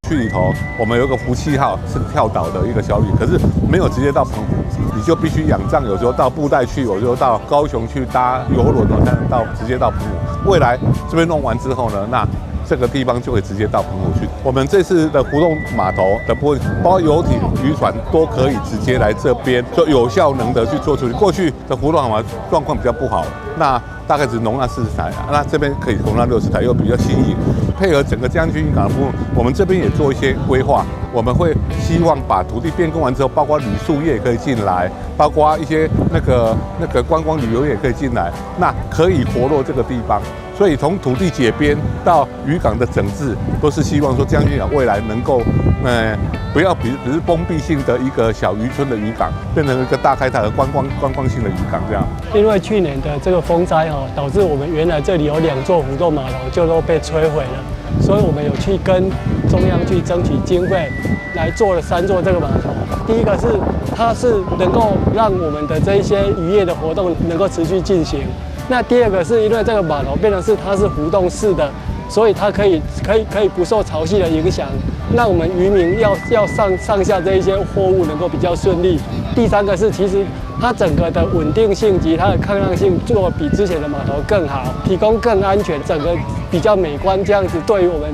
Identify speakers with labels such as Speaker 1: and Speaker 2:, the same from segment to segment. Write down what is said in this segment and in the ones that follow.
Speaker 1: 區裡頭，我們有一個福氣號是跳島的一個小旅，可是沒有直接到澎湖，你就必須仰仗有時候到布袋去，有時候到高雄去搭郵輪哦，才能到直接到澎湖。未來這邊弄完之後呢，那這個地方就會直接到澎湖去。我們這次的浮動碼頭的部分，包括遊艇、漁船都可以直接來這邊，就有效能的去做處理。過去的浮動碼頭狀況比較不好，那大概只容納40台，那這邊可以容納60台，又比較新穎。配合整個將軍漁港的部分，我們這邊也做一些規劃。我們會希望把土地變更完之後，包括旅宿業可以進來，包括一些那個觀光旅遊業也可以進來，那可以活絡這個地方。所以從土地解編到漁港的整治，都是希望說將軍港未來能夠，不要比只是封閉性的一個小漁村的漁港，變成一個大開大的觀光性的漁港這樣。
Speaker 2: 因為去年的這個風災哦，導致我們原來這裡有兩座浮動碼頭就都被摧毀了，所以我們有去跟中央去爭取經費，來做了三座這個碼頭。第一個是它是能夠讓我們的這一些漁業的活動能夠持續進行。那第二個是因為這個碼頭變成是它是浮動式的，所以它可以不受潮汐的影響，讓我們漁民要上下這一些貨物能夠比較順利。第三個是其實它整個的穩定性及它的抗浪性做比之前的碼頭更好，提供更安全，整個比較美觀，這樣子對於我們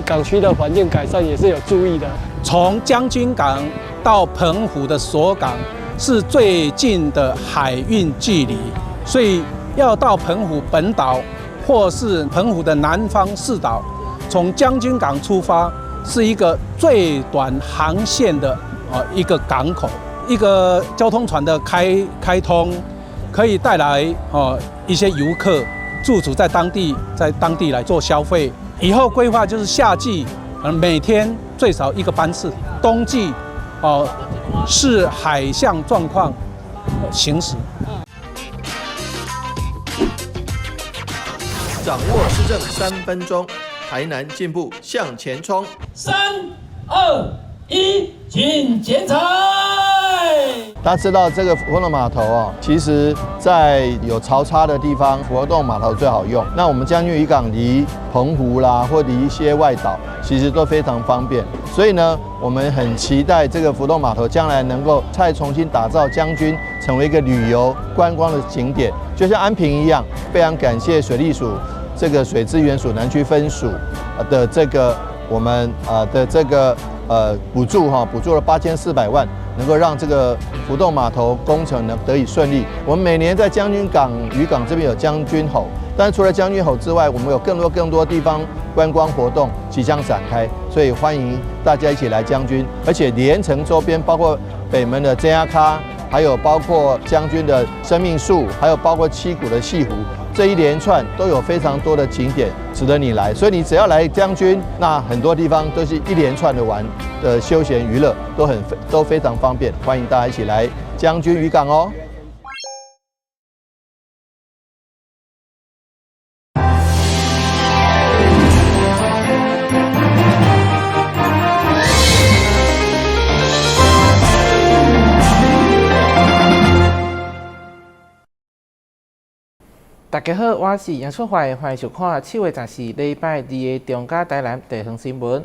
Speaker 2: 港區的環境改善也是有助益的。
Speaker 3: 從將軍港到澎湖的鎖港是最近的海運距離，所以要到澎湖本島或是澎湖的南方四島，從將軍港出發是一個最短航線的一個港口，一個交通船的開通，可以帶來一些遊客駐足在當地，在當地來做消費。以後規劃就是夏季，每天最少一個班次；冬季，視海象狀況行駛。
Speaker 4: 掌握市政3分鐘，台南進步向前衝。
Speaker 5: 3、2、1，請剪彩。
Speaker 4: 大家知道這個浮動碼頭哦，其實在有潮差的地方，浮動碼頭最好用。那我們將軍漁港離澎湖啦，或離一些外島，其實都非常方便。所以呢，我們很期待這個浮動碼頭將來能夠再重新打造將軍，成為一個旅遊觀光的景點，就像安平一樣。非常感謝水利署這個水資源署南區分署的這個我們的這個補助哈，補助了8400萬，能夠讓這個浮動碼頭工程呢得以順利。我們每年在將軍港漁港這邊有將軍吼，但是除了將軍吼之外，我們有更多更多地方觀光活動即將展開，所以歡迎大家一起來將軍，而且連城周邊包括北門的井仔跤，還有包括將軍的生命樹，還有包括七股的潟湖，這一連串都有非常多的景點值得你來。所以你只要來將軍，那很多地方都是一連串的玩的休閒娛樂都非常方便，歡迎大家一起來將軍漁港哦。
Speaker 6: 大家好，我是楊淑懷，歡迎收看7月14禮拜二的中嘉台南地方新聞。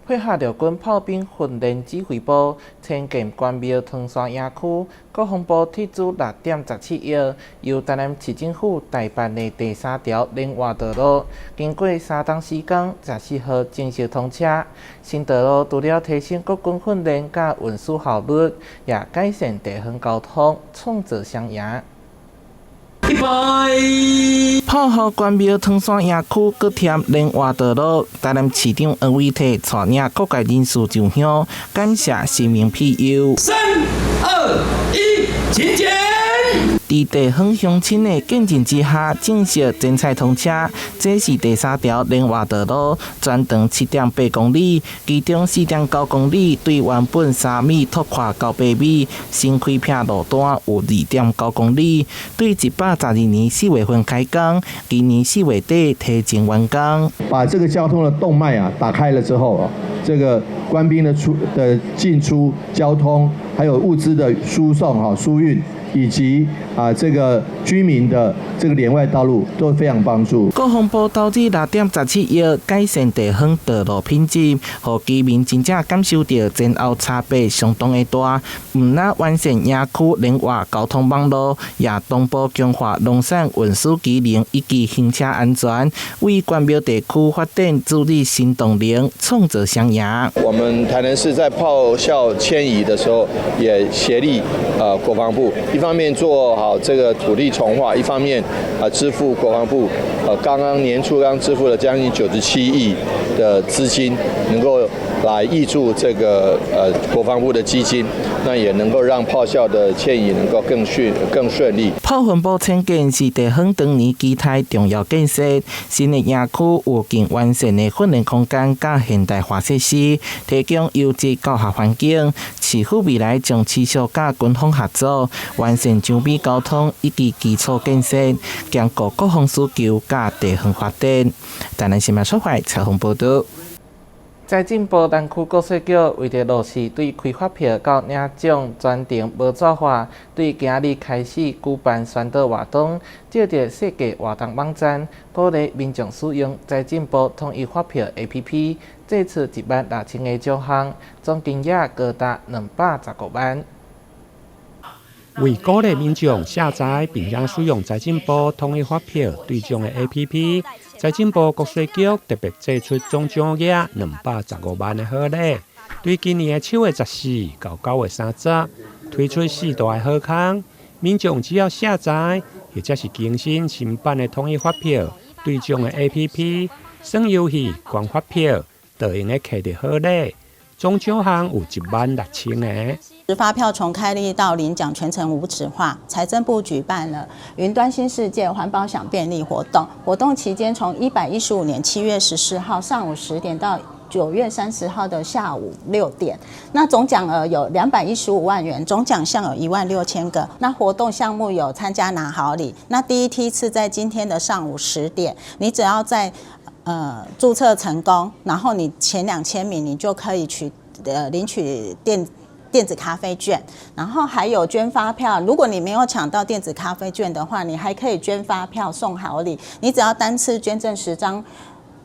Speaker 6: 配合陸軍炮兵訓練指揮部遷建關廟湯山營區，國防部斥資6.17億，由台南市政府代辦的第三條聯外道路，經過3冬時間，14號正式通車。新道路除了提升國軍訓練佮運輸效率，也改善地方交通，創造雙贏。炮校關廟湯山營區閣添聯外道路，台南市長黃偉哲帶領各界人士上香，感謝神明庇佑。
Speaker 5: 3、2、1，請剪。
Speaker 6: 佇地方鄉親的見證之下，正式剪彩通車。這是第三條聯外道路，全長7.8公里，其中4.9公里對原本3米拓寬到8米，新開闢路段有2.9公里。對112年4月份開工，今年4月底提前完工。
Speaker 4: 把這個交通的動脈啊打開了之後啊，這個官兵的出的進出交通，還有物資的輸送哈輸運，以及這個居民的這個聯外道路都非常幫助。
Speaker 6: 國防部投資6.17億，改善地方道路品質，予居民真正感受著前後差別相當的大。毋但完善營區聯外交通網路，也同步強化農產運輸機能以及行車安全，為關廟地區發展注入新動能，創造雙贏。
Speaker 4: 我們台南市在炮校遷移的時候，也協力國防部，一方面做好這個土地重劃，一方面支付國防部剛剛年初剛支付了將近97億的資金，能夠來挹注這個國防部的基金，那也能夠讓炮校的遷移能夠更順利。
Speaker 6: 炮訓部遷建是地方當年期待重要建設，新的營區有更完善的訓練空間佮現代化設施，提供優質教學環境。市府未來將持續佮軍方合作，完善周邊交通以及基礎建設，兼顧國防需求佮地方發展。台南新聞出發採訪報導。財政部南區國稅局為著落實對開發票到領獎全程無紙化，對今日開始舉辦宣導活動，藉著設計活動網站，鼓勵民眾使用財政部統一發票 APP，祭出16,000個獎項，總金額高達215萬。
Speaker 7: 為鼓勵民眾下載並且使用財政部統一發票兌獎的 APP，財政部國稅局特別祭出總獎額215萬的好禮，對今年的7月14到9月30，推出四大好康，民眾只要下載或者是更新新版的統一發票兌獎的 APP，耍遊戲捐發票，就會用得摕著好禮。總獎項有16,000個。
Speaker 8: 發票從開立到領獎全程無紙化，財政部舉辦了雲端新世界環保享便利活動。活動期間從115年7月14號上午10點到9月30號的下午6點，那總獎額有215萬元，總獎項有16,000個。那活動項目有參加拿好禮。那第一梯次在今天的上午十點，你只要在註冊成功，然後你前2000名你就可以領取電子咖啡券，然後還有捐發票。如果你沒有搶到電子咖啡券的話，你還可以捐發票送好禮。你只要單次捐贈10張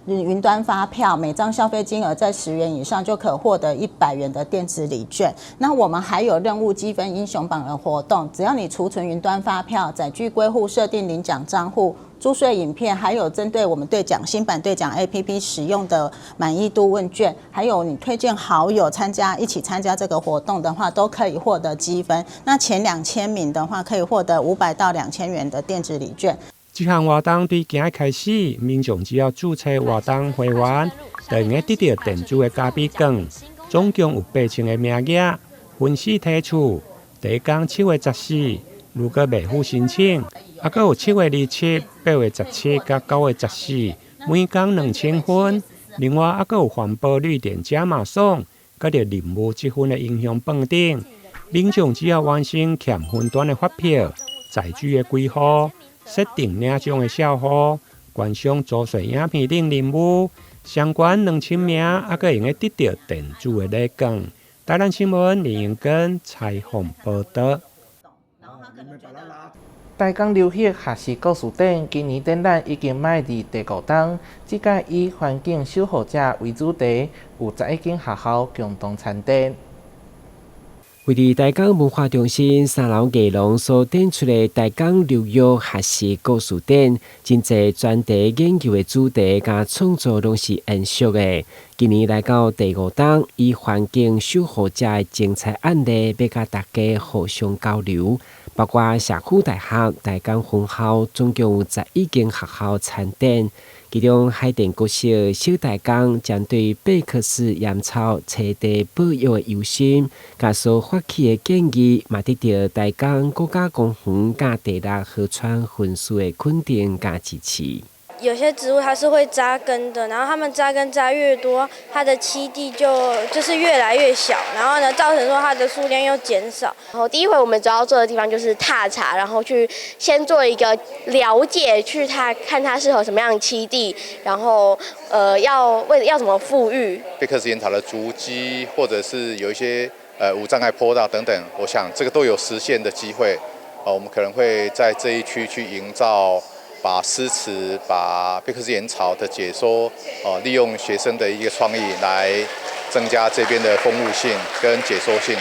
Speaker 8: 雲端發票，每張消費金額在10元以上，就可獲得100元的電子禮券。那我們還有任務積分英雄榜的活動，只要你儲存雲端發票、載具歸戶、設定領獎帳戶、租稅影片，還有針對我們兌獎新版兌獎 APP 使用的滿意度問卷，還有你推薦好友參加一起參加這個活動的話，都可以獲得積分。那前2000名的話，可以獲得500到2000元的電子禮券。
Speaker 7: 這項活動對今日開始，民眾只要註冊活動會員，就會用得著電子的咖啡券，總共有8000個名額，分時提取。第一工7月14，如果未付申請，猶閣有7月27、8月17佮9月14，每工2000分。另外，猶閣有環保綠電加碼送，佮著任務積分的英雄榜等。民眾只要完成欠分單的發票、載具的歸戶、設定領獎的帳戶、觀賞租稅影片等任務，相關2000名，猶閣會用得著電子的禮券。台南新聞林英根採訪報導。
Speaker 6: 台港流域學習故事展今年展覽已經邁入第五冬，這屆以環境守護者為主題，有11間學校共同參展。
Speaker 9: 位佇台港文化中心三樓藝廊所展出的台港流域學習故事展，真濟專題研究的主題佮創作攏是延續的。今年來到第五冬，以環境守護者的精彩案例，欲佮大家互相交流。包括社區大學台港分校，總共有11間學校參展。其中海淀國小小台港針對貝克氏鹽草棲地保育的憂心，佮所發起的建議，嘛得著台港國家公園佮第六河川分署的肯定佮支持。
Speaker 10: 有些植物它是會扎根的，然後它們扎根扎越多，它的棲地就是越來越小，然後呢，造成說它的數量又減少。
Speaker 11: 然後第一回我們主要做的地方就是踏查，然後去先做一個了解，去它看它適合什麼樣的棲地，然後要為要怎麼復育。
Speaker 12: 貝克氏鹽草的足跡，或者是有一些無障礙坡道等等，我想這個都有實現的機會。我們可能會在這一區去營造，把詩詞、把貝克斯鹽草的解說，利用學生的一個創意來增加這邊的豐富性跟解說性。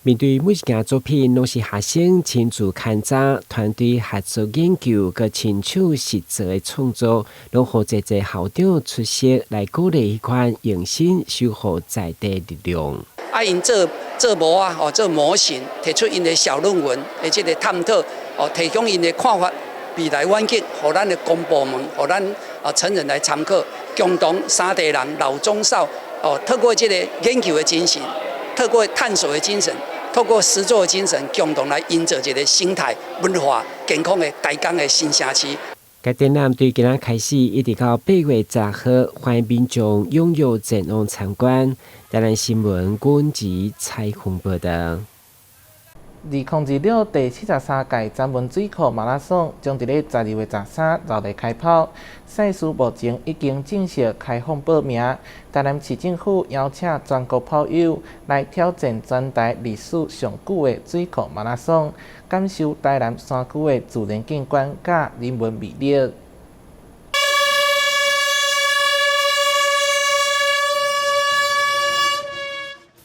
Speaker 9: 面對每一件作品，攏是學生親自勘察、團隊合作研究、佮親手實作的創作，攏予濟濟校長出席來鼓勵彼款用心守護在地力量。
Speaker 13: 啊，𪜶做做模仔，哦，做模型，提出𪜶的小論文，的這個探討，哦，提供𪜶的看法，未來遠景，予咱的公部門，予咱啊成人來參考，共同三代人老中少，哦，透過這個研究的精神，透過探索的精神，透過實作的精神，共同來營造一個生態文化健康的台江的新城市。
Speaker 9: 該展覽對今仔開始一直到8月10號，歡迎民眾踴躍前往參觀。台南新聞阮吉採訪報道。
Speaker 6: 2026第73屆曾文水庫馬拉松將佇咧12月13熱烈開跑，賽事目前已經正式開放報名。台南市政府邀請全國跑友來挑戰全台歷史上久的水庫馬拉松，感受台南山區的自然景觀佮人文魅力。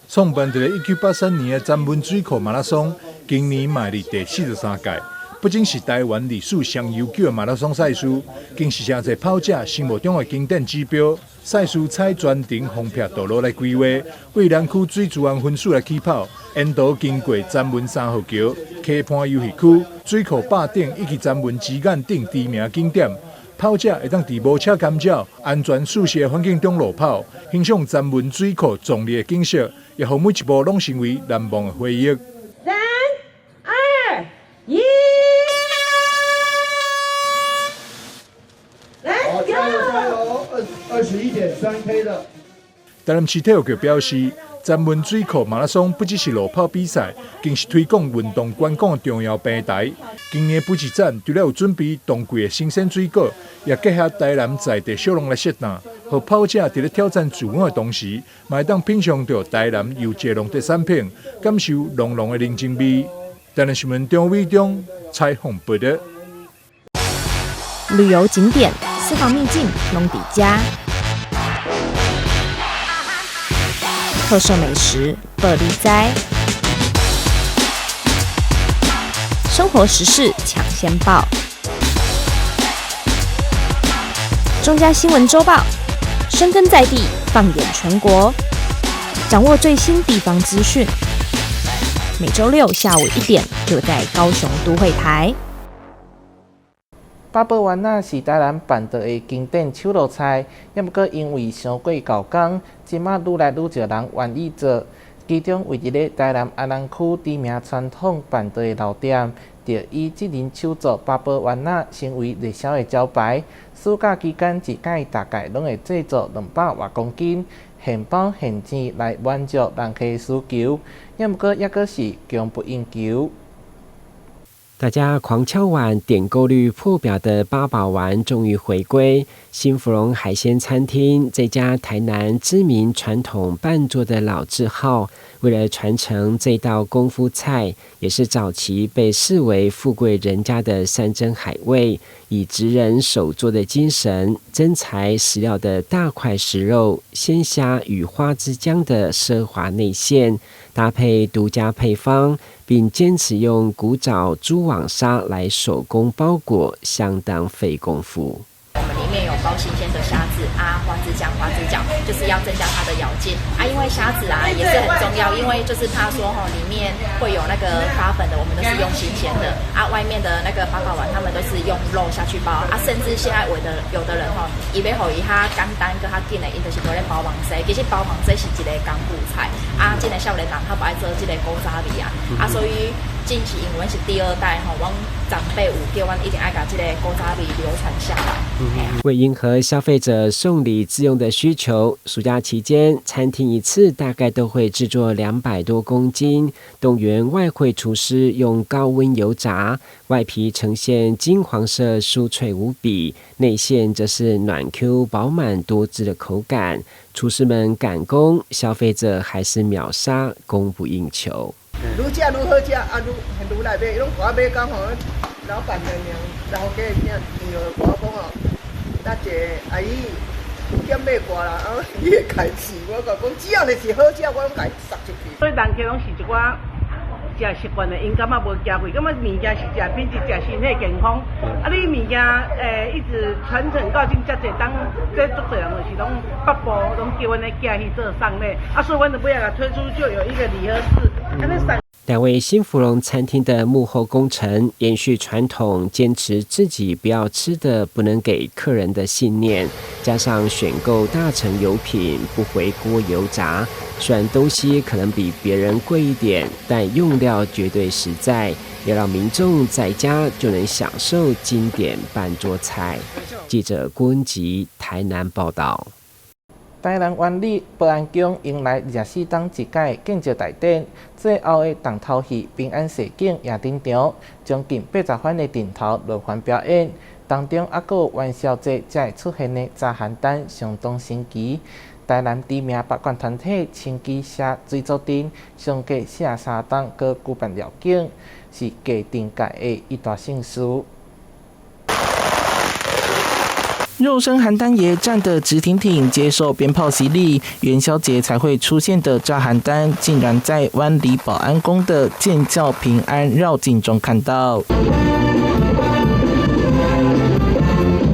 Speaker 14: 創辦佇咧1983年的曾文水庫馬拉松，今年嘛佇第43屆，不僅是台灣歷史上悠久的馬拉松賽事，更是誠濟跑者心目中的經典指標。賽事採全程封閉道路來規劃，為南區水資源分數來起跑，沿途經過曾文3號橋、溪畔遊戲區、水庫壩頂以及曾文之眼等知名景點。跑者會當佇無車干擾、安全舒適的環境中路跑，欣賞曾文水庫壯麗的景色，也予每一步攏成為難忘的回憶。
Speaker 15: 三、二、一，來，
Speaker 4: 加油加油！21.3K 的。
Speaker 14: 台南市體育局表示，曾文水庫馬拉松不只是路跑比賽，更是推廣運動觀光的重要平台。今年補給站除了有準備當季的新鮮水果，也結合台南在地小農來設檔，予跑者佇咧挑戰自我的同時，嘛會當品嚐著台南優質農特產品，感受濃濃的人情味。台南新聞張偉忠採訪報道。
Speaker 16: 旅遊景點、私房秘境，攏佇遮。特色美食，報你知；生活時事搶先報，中嘉新聞週報，深耕在地，放眼全國，掌握最新地方資訊。每週六下午1點，就在高雄都會台。
Speaker 6: 八寶丸仔是台南辦桌的經典手路菜，也毋過因為傷過厚工，這馬愈來愈少人願意做。其中，位佇咧台南安南區知名傳統辦桌的老店，就以職人手做八寶丸仔成為熱銷的招牌。暑假期間，一擺大概攏會製作200外公斤，現包現煎來滿足人客的需求。也毋過，抑閣是供不應求。
Speaker 9: 大家狂敲碗點購率破表的八寶丸終於回歸。新福隆海鮮餐廳這家台南知名傳統辦桌的老字號，為了傳承這道功夫菜，也是早期被視為富貴人家的山珍海味，以職人手作的精神，真材實料的大塊食肉、鮮蝦與花枝漿的奢華內餡，搭配獨家配方，並堅持用古早蛛網紗來手工包裹，相當費功夫。
Speaker 17: 我們裡面有包新鮮的蝦子啊，花枝漿、花枝餃，就是要增加它的咬勁啊。因為蝦子啊也是很重要，因為就是怕說吼裡面會有那個發粉的，我們都是用新鮮的啊。外面的那個八寶丸，他們都是用肉下去包啊。甚至現在有的人吼，伊欲予伊較簡單，閣較緊的，𪜶就是佇咧包網絲。其實包網絲是一個功夫菜啊。這個少年人較無愛做這個古早味啊啊，所以近期因為阮是第二代吼，阮長輩有叫阮一定愛共這個古早味流傳下來。
Speaker 9: 為迎合消費者送禮自用的需求，暑假期間，餐廳一次大概都會製作200多公斤，動員外燴廚師用高溫油炸，外皮呈現金黃色，酥脆無比，內餡則是軟 Q 飽滿多汁的口感。廚師們趕工，消費者還是秒殺，供不應求。
Speaker 18: 愈食愈好食，啊，愈愈厝內買，攏共我買講吼，老闆的娘老家的囝娘就共我講吼，大姐阿姨，減買掛啦，啊，你會家試，我共講，只要你是好食，我攏共伊殺出去。
Speaker 19: 所以人客攏是一寡食習慣的，𪜶感覺無驚貴，感覺物件是食品質、食身體健康。啊，你物件一直傳承到今遮濟當，這足濟人就是攏北部攏叫阮咧寄去做送禮，啊，所以阮就尾仔共推出就有一個禮盒式，按呢送。
Speaker 9: 兩位新福隆餐廳的幕後功臣，延續傳統，堅持自己不要吃的不能給客人的信念，加上選購大成油品，不回鍋油炸。雖然東西可能比別人貴一點，但用料絕對實在，要讓民眾在家就能享受經典辦桌菜。記者郭文吉台南報道。
Speaker 6: 台南灣里保安宮迎來24冬一屆建醮大典，最後的重頭戲平安踅境也登場，將近80番的陣頭輪番表演，當中猶閣有元宵節才會出現的炸寒單，相當神奇。台南知名八卦團體清基社水族陣，相隔43冬閣舉辦繞境，是藝陣界的一大盛事。
Speaker 20: 肉身寒單爺站得直挺挺，接受鞭炮洗禮。元宵節才會出現的炸寒單，竟然在灣里保安宮的建醮平安繞境中看到。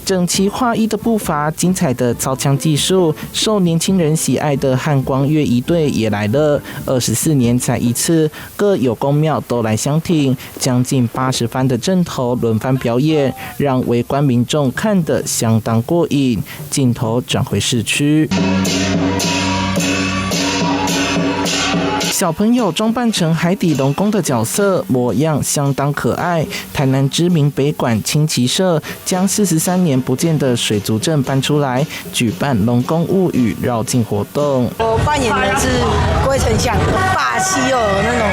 Speaker 20: 整齊劃一的步伐，精彩的操槍技術，受年輕人喜愛的漢光樂儀隊也來了。24年才一次，各有宮廟都來相挺，將近80番的陣頭輪番表演，讓圍觀民眾看得相當過癮。鏡頭轉回市區。小朋友裝扮成海底龍宮的角色，模樣相當可愛。台南知名北管青旗社將43年不見的水族陣搬出來，舉辦龍宮物語繞境活動。
Speaker 21: 我扮演的是龜丞相，霸氣又有那種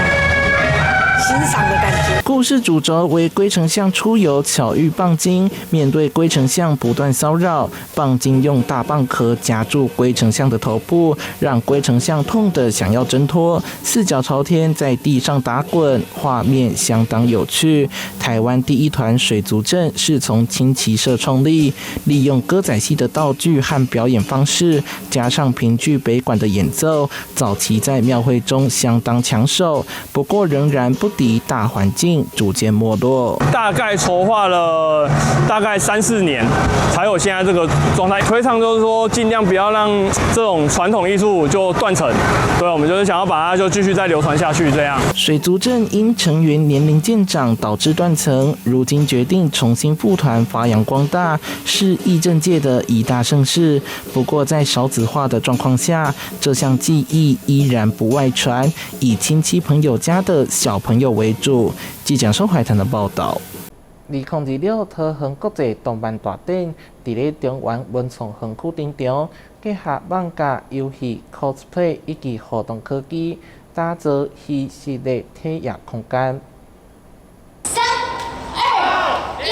Speaker 21: 欣賞的感覺。
Speaker 20: 故事主軸為龜丞相出遊巧遇蚌精，面對龜丞相不斷騷擾，蚌精用大蚌殼夾住龜丞相的頭部，讓龜丞相痛得想要掙脫，四腳朝天在地上打滾，畫面相當有趣。台灣第一團水族陣是從青旗社創立，利用歌仔戲的道具和表演方式，加上評劇北管的演奏，早期在廟會中相當搶手，不過仍然不敵大環境，逐漸沒落。
Speaker 22: 大概籌劃了大概3、4年，才有現在這個狀態。推倡就是說，盡量不要讓這種傳統藝術就斷層。對，我們就是想要把它就繼續再流傳下去。這樣。
Speaker 20: 水族陣因成員年齡漸長導致斷層，如今決定重新復團，發揚光大，是藝陣界的一大盛事。不過在少子化的狀況下，這項技藝依然不外傳，以親戚朋友家的小朋友為主。記者收懷談的報道。
Speaker 6: 2026桃園國際動漫大展，佇咧中原文創園區登場，結合漫畫、遊戲、cosplay 以及互動科技，打造虛實的體驗空間。
Speaker 23: 三、二、一。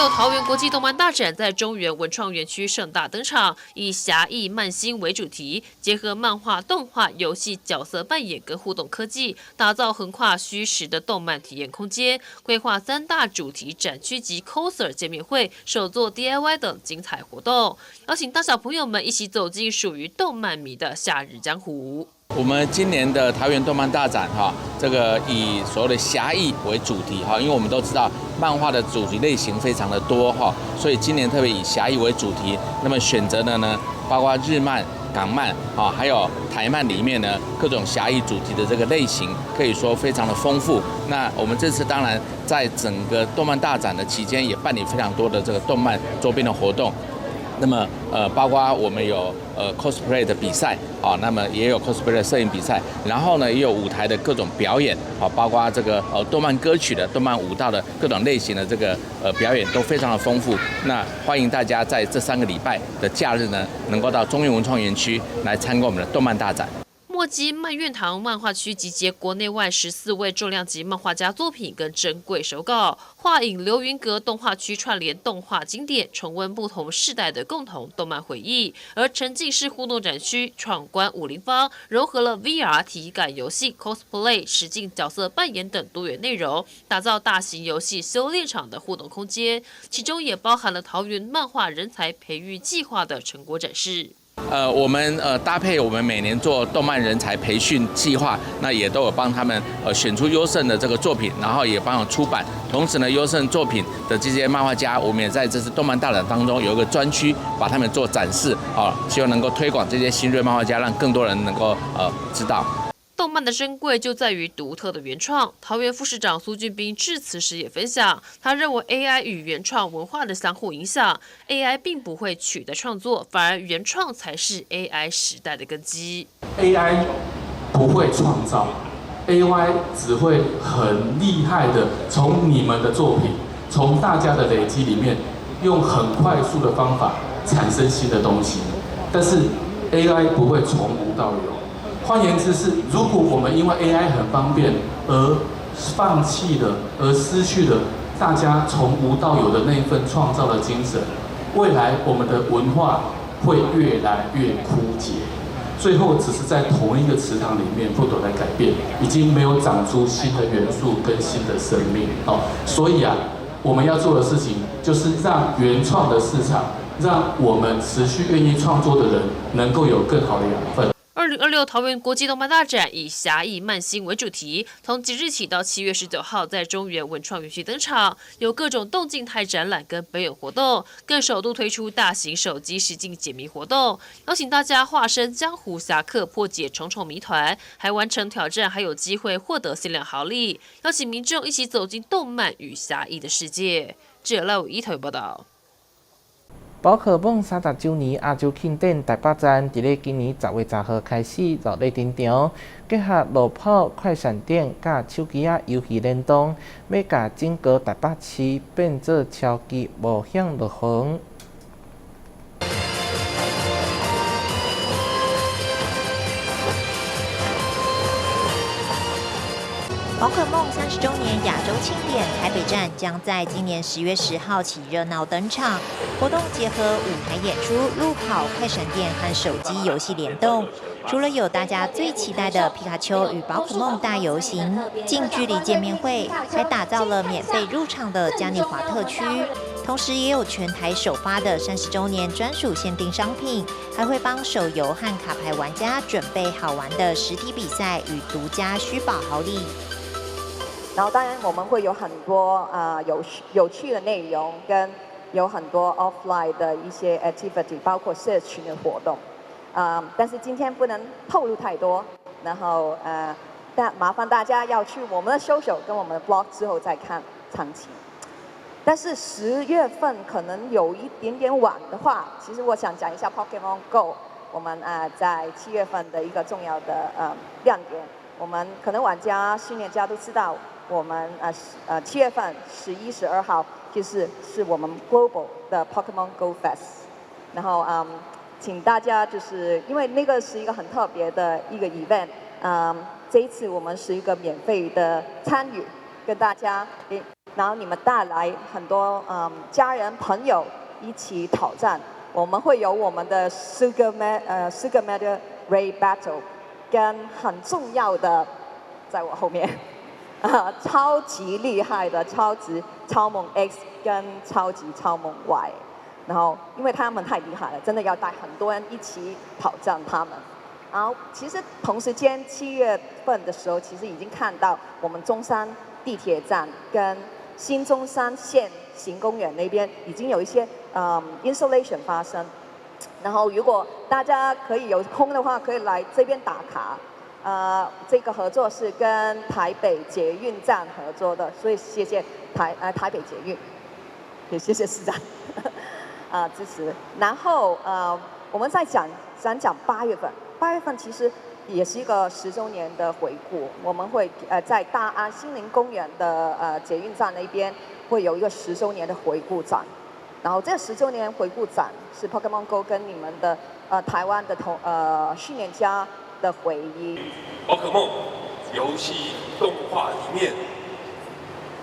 Speaker 23: 2026桃園國際動漫大展在中原文創園區盛大登場，以俠義漫興為主題，結合漫畫、動畫、遊戲角色扮演跟互動科技，打造橫跨虛實的動漫體驗空間。規劃三大主題展區及 coser 見面會、手作 DIY 等精彩活動，邀請大小朋友們一起走進屬於動漫迷的夏日江湖。
Speaker 24: 我們今年的桃園動漫大展，哈，這個以所謂的俠義為主題，哈，因為我們都知道漫畫的主題類型非常的多，哈，所以今年特別以俠義為主題。那麼選擇的呢，包括日漫、港漫，啊，還有台漫裡面呢各種俠義主題的這個類型，可以說非常的豐富。那我們這次當然在整個動漫大展的期間，也辦理非常多的這個動漫周邊的活動。那麼，包括我們有cosplay 的比賽啊，那麼也有 cosplay 的攝影比賽，然後呢，也有舞台的各種表演啊，包括這個動漫歌曲的、動漫舞蹈的各種類型的這個表演都非常的豐富。那歡迎大家在這3個禮拜的假日呢，能夠到中原文創園區來參觀我們的動漫大展。
Speaker 23: 目墨迹漫苑堂漫畫區集結國內外14位重量級漫畫家作品跟珍貴手稿，畫影流雲閣動畫區串聯動畫經典，重溫不同世代的共同動漫回憶。而沉浸式互動展區闖關武林坊，融合了 VR 體感遊戲、cosplay、實境角色扮演等多元內容，打造大型遊戲修煉場的互動空間，其中也包含了桃園漫畫人才培育計劃的成果展示。
Speaker 24: 我們搭配我們每年做動漫人才培訓計劃，那也都有幫他們選出優勝的這個作品，然後也幫我出版。同時呢，優勝作品的這些漫畫家，我們也在這次動漫大展當中有一個專區，把他們做展示，啊，希望能夠推廣這些新銳漫畫家，讓更多人能夠知道。
Speaker 23: 動漫的珍貴就在於獨特的原創。桃園副市長蘇俊斌致辭時也分享，他認為 AI 與原創文化的相互影響，AI 並不會取代創作，反而原創才是 AI 時代的根基。
Speaker 1: AI 不會創造，AI 只會很厲害的從你們的作品，從大家的累積裡面，用很快速的方法產生新的東西，但是 AI 不會從無到有。換言之是，如果我們因為 AI 很方便而放棄了，而失去了大家從無到有的那一份創造的精神，未來我們的文化會越來越枯竭，最後只是在同一個池塘裡面不斷的改變，已經沒有長出新的元素跟新的生命。哦，所以啊，我們要做的事情就是讓原創的市場，讓我們持續願意創作的人能夠有更好的養分。
Speaker 23: 2026桃園國際動漫大展以俠義漫興為主題，從即日起到7月19號在中原文創園區登場，有各種動靜態展覽跟表演活動，更首度推出大型手機實境解謎活動，邀請大家化身江湖俠客，破解重重謎團，還完成挑戰，還有機會獲得限量好禮，邀請民眾一起走進動漫與俠義的世界。記者賴偉一台報道。
Speaker 6: 寶可夢30週年亞洲慶典台北站，佇咧今年10月10號開始熱烈登場，結合路跑、快閃店佮手機仔遊戲聯動，欲共整個台北市變做超級冒險樂園。
Speaker 2: 寶可夢30週年亞洲慶典台北站將在今年10月10號起熱鬧登場。活動結合舞台演出、路跑、快閃店和手機遊戲聯動。除了有大家最期待的皮卡丘與寶可夢大遊行、近距離見面會，還打造了免費入場的嘉年華特區。同時，也有全台首發的30週年專屬限定商品，還會幫手遊和卡牌玩家準備好玩的實體比賽與獨家虛寶好禮。
Speaker 3: 然後當然我們會有很多有趣的內容，跟有很多 offline 的一些 activity，包括社群的活動。但是今天不能透露太多。然後但麻煩大家要去我們的 social 跟我們的 blog 之後再看詳情。但是10月份可能有一點點晚的話，其實我想講一下 Pokemon Go，我們在7月份的一個重要的亮點。我們可能玩家、訓練家都知道。我們7月份11、12號，就是我們 Global 的 Pokemon Go Fest，然後請大家就是因為那個是一個很特別的一個 event，這一次我們是一個免費的參與，跟大家，然後你們帶來很多家人朋友一起挑戰，我們會有我們的 Super Mega Raid Battle，跟很重要的，在我後面。啊，超級厲害的超級超猛 X 跟超級超猛 Y，然後因為他們太厲害了，真的要帶很多人一起挑戰他們。然後其實同時間7月份的時候，其實已經看到我們中山地鐵站跟新中山線行公園那邊已經有一些installation 發生。然後如果大家可以有空的話，可以來這邊打卡。這個合作是跟台北捷運站合作的，所以謝謝台北捷運，也謝謝市長支持。然後我們再講講八月份，八月份其實也是一個10週年的回顧，我們會在大安森林公園的捷運站那邊會有一個十週年的回顧展。然後這個十週年回顧展是 Pokemon Go 跟你們的台灣的同訓練家。的回憶。
Speaker 5: 寶可夢遊戲動畫裡面，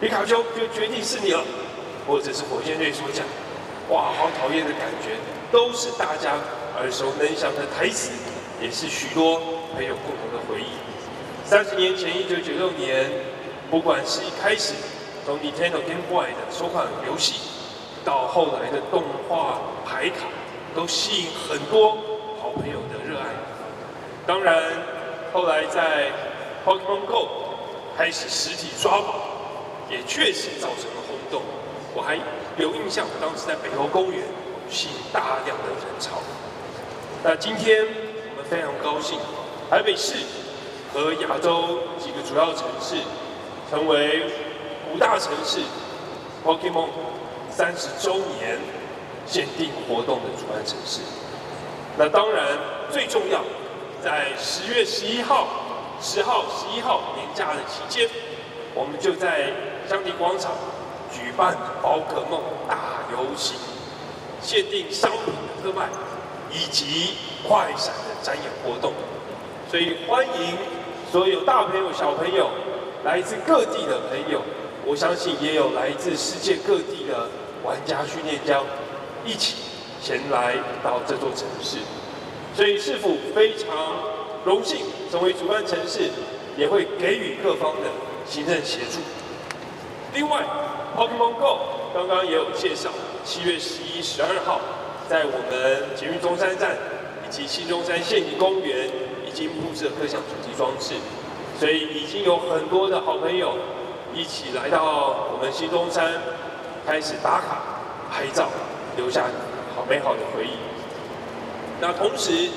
Speaker 5: 皮卡丘就決定是你了，或者是火箭隊說講，哇，好討厭的感覺，都是大家耳熟能詳的台詞，也是許多朋友共同的回憶。30年前，1996年，不管是一開始從 Nintendo Game Boy 的首款遊戲，到後來的動畫牌卡，都吸引很多好朋友的熱愛。當然，後來在 Pokemon Go 開始實體抓寶，也確實造成了轟動。我還有印象，當時在北投公園吸引大量的人潮。那今天我們非常高興，台北市和亞洲幾個主要城市成為五大城市 Pokemon 30週年限定活動的主辦城市。那當然最重要，在10月11號、10號、11號年假的期間，我們就在香堤廣場舉辦寶可夢大遊行，限定商品的特賣以及快閃的展演活動。所以歡迎所有大朋友、小朋友，來自各地的朋友，我相信也有來自世界各地的玩家訓練家，一起前來到這座城市。所以市府非常榮幸成為主辦城市，也會給予各方的行政協助。另外，Pokemon Go 剛剛也有介紹，7月11、12號，在我們捷運中山站以及新中山縣立公園已經佈置了各項主題裝置，所以已經有很多的好朋友一起來到我們新中山，開始打卡拍照，留下好美好的回憶。那同時，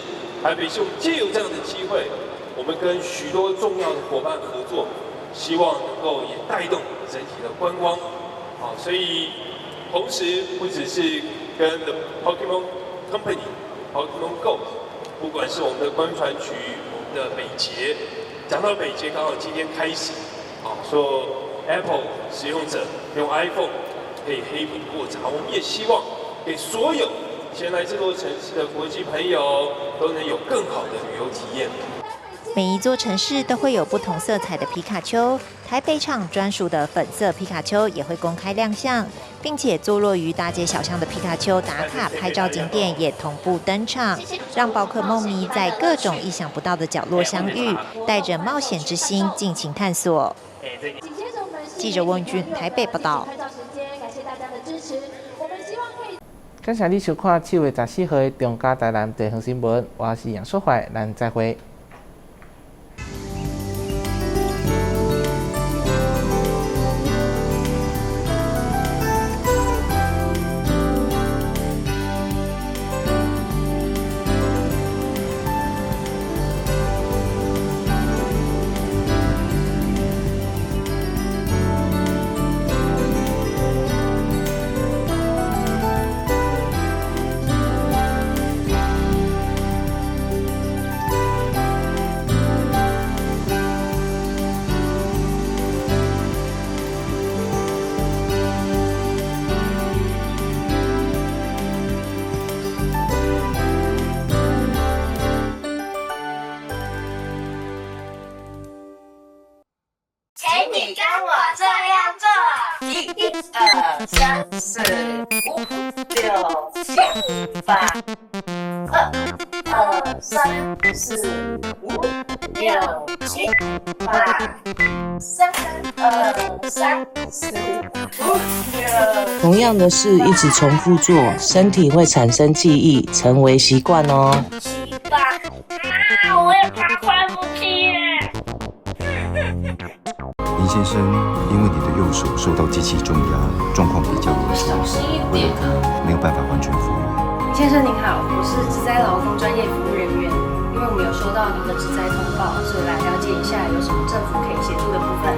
Speaker 5: 台北市我們借由這樣的機會，我們跟許多重要的夥伴合作，希望能夠也帶動整體的觀光。好，所以同時不只是跟 The Pokemon Company、Pokemon Go，不管是我們的觀傳局、我們的北捷，講到北捷，剛好今天開始，啊，說 Apple 使用者用 iPhone 可以黑屏過閘，我們也希望給所有前來這座城市的國際朋友都能有更好的旅遊體驗。
Speaker 2: 每一座城市都會有不同色彩的皮卡丘，台北場專屬的粉色皮卡丘也會公開亮相，並且坐落於大街小巷的皮卡丘打卡拍照景點也同步登場，讓寶可夢迷在各種意想不到的角落相遇，帶着冒險之心盡情探索。記者溫俊台北報道。
Speaker 6: 感謝你收看7月14號的中嘉台南地方新聞，我是楊淑懷，咱再會。
Speaker 7: 你跟我這樣做，一、二、三、四、五、六、七、八，二、二、三、四、五、六、七、八，三、二、三、四、五、六。
Speaker 8: 同樣的事一直重複做，身體會產生記憶，成為習慣哦。
Speaker 7: 七、八，啊，我也怕快不起。
Speaker 10: 林先生，因為你的右手受到機器重壓，狀況比較嚴重，為了可能沒有辦法完全復原。
Speaker 25: 先生您好，我是職災勞工專業服務人員，因為我們有收到您的職災通報，所以來了解一下有什麼政府可以協助的部分。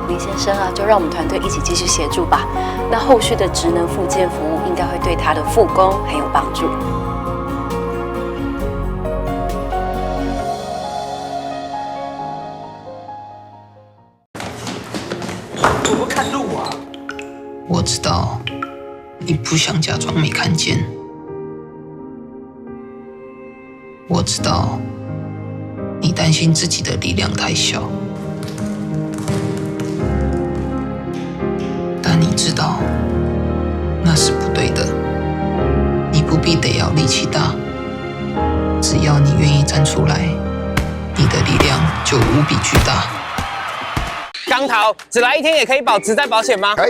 Speaker 26: 林先生啊，就讓我們團隊一起繼續協助吧。那後續的職能復健服務應該會對他的復工很有幫助。
Speaker 27: 我不看路啊！
Speaker 28: 我知道，你不想假裝沒看見。我知道，擔心自己的力量太小，但你知道那是不對的。你不必得要力氣大，只要你願意站出來，你的力量就無比巨大。
Speaker 4: 剛頭，只來一天也可以保職災保險嗎？
Speaker 11: 可以。